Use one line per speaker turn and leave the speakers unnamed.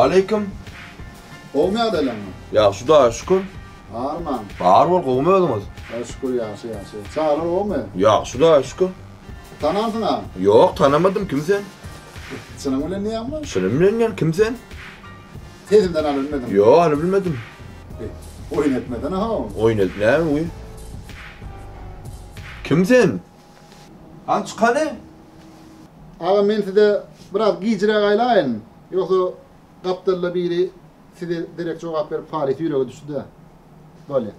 Waleýkim.
Gowumy ýagdaýlaryňyz?
Ýagşy Hudaýa şükür.
Arman.
Bar bol, gowumy özüňiz?
Hudaýa şükür, ýagşy, ýagşy. Çagalar gowumy?
Ýagşy Hudaýa şükür.
Tanansyň-a?
Ýok, tanamadym, kim sen?
Çynyň bilen diýýäňmi?
Çynym bilen diýýän, kim sen?
Sesimden aly bilmedim.
Ýok, aly bilmedim.
Oýun etmesene-how.
Oýun et, näme oýun? Kim sen? Hany çyk hany?
Agam men size biraz gijiräk aýlaýyn. Ýogsa gapdalda biri size derek jogap berip halys ýüregi düşdi-de. Bolýa.